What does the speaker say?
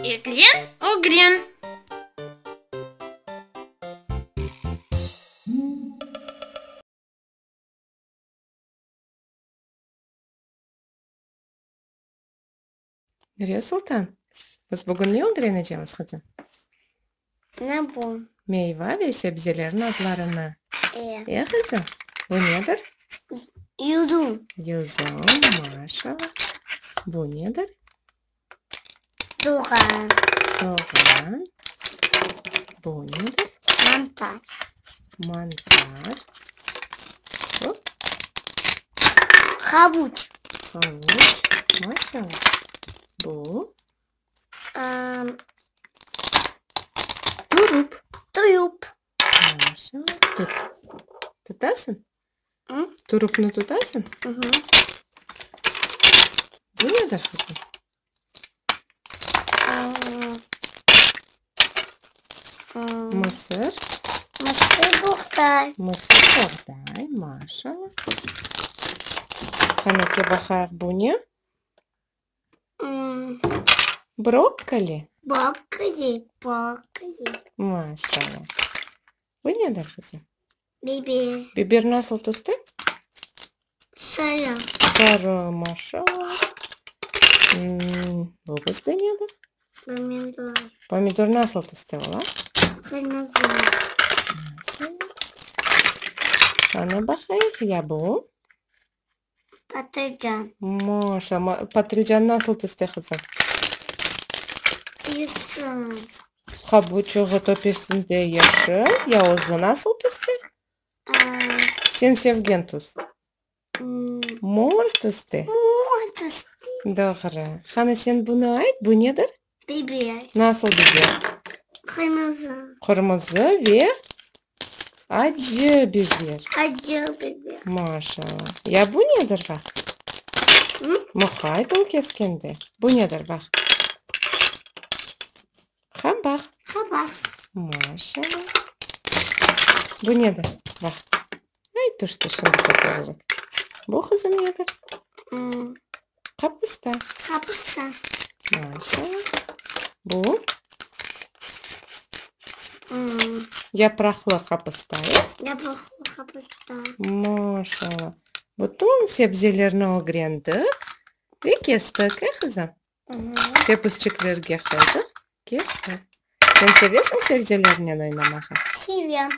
Eglen, ögren. Nuriye Sultan, biz bugün ne ögrenecemiz, qızım? Ne bu? Meyva ve sebzelerniñ adlarını. E. E, qızım, bu nedir? Yüzüm. Yüzüm, maşallah. Bu nedir? Soğan. Soğan. Bu nedir? Mantar. Mantar. Bu? Havuç. Havuç. Maşallah. Bu? Turup. Turup. Maşallah. Tut. Tutasıñ? Turupnı tutasıñ? Bu nedir, qızım? Mısır. Mısır boğday. Mısır boğday, maşallah. Qanaki baqayıq, bu ne? Brokkoli. Brokkoli, brokkoli. Maşallah. Bu nedir, qızım? Biber. Biber nasıl tüste? Sarı. Sarı, maşallah. Bu bizde nedir? Pomidor. Pomidor nasıl tüste ola? Qırmızı. Maşallah. Qana baqayıq, ya bu? Patlıcan. Maşallah. Patlıcan nasıl tüste, qızım? Yeşil. Qabuçığı töpesinde yeşil, ya özü nasıl tüste? Sen sevgen tüs. Mor tüste. Mor tüste. Doğru. Qani, sen bunı ayt, bu nedir? Biber. Nasıl biber? Qırmızı. Qırmızı ve acı biber. Acı biber. Maşallah. Ya bu nedir, baq? Muqayt ol keskende. Bu nedir, baq? Qabaq. Qabaq. Maşallah. Bu nedir, baq? Ay, tüşti, şimdi köterecek. Bu, qızım, nedir? Qapısta. Qapısta. Maşallah. Bu? Yapraqlı qapısta, e? Yapraqlı qapısta. Maşallah. Bütün sebzelerni ögrendik ve kestik, e, qızım? Tepusçiklerge qoydıq, kestik. Sen sevesiñ sebzelernen oynamağa? Sevem.